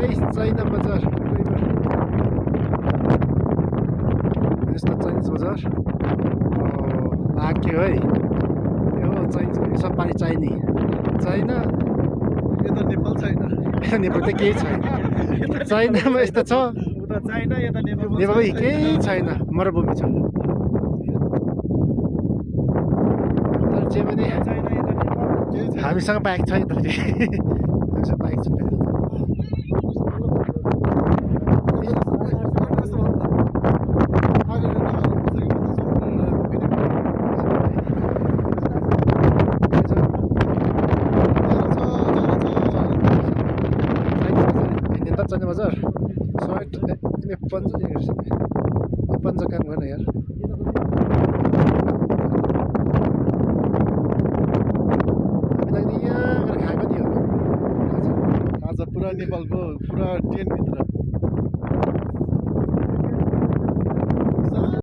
China बजार यस्तो Chinese बजार लाग्यो है यो चाइनिज सब पानी चाहिने चाइना यता नेपाल छैन नेपाल त केही छैन चाइनामा यस्तो छ उता चाइना यता नेपाल नेपालमै केही छैन मरुभूमि छ तर जे पनि चाइना यता नेपाल केही छैन हामीसँग बाइक छैन तर हामीसँग बाइक छैन चाइना बजार पंजा काम गर्ने यार हामी त यहाँ गएर खाएको नि हो आज पुरा नेपालको पुरा टेन भित्र